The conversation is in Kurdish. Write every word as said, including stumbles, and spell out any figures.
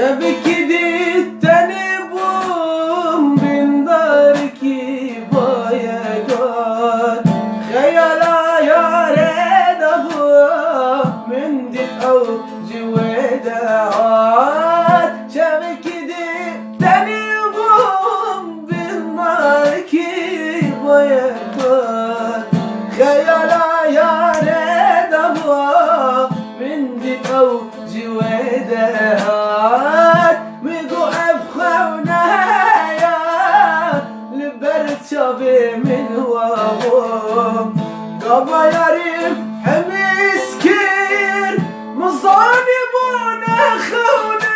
Şevekî dî tenê bûm bin darekî bayek hat. Xeyala yarê de bû, min dît ew ji wê de hat. Şevekî dî tenê bûm bin darekî bayek hat. Xeyala yarê de bû, min dît ew ji wê de hat. Min got ev xewneye, li ber çavê min wa bû. Gava yarî hemîs kir, min zanî bû ne xewne.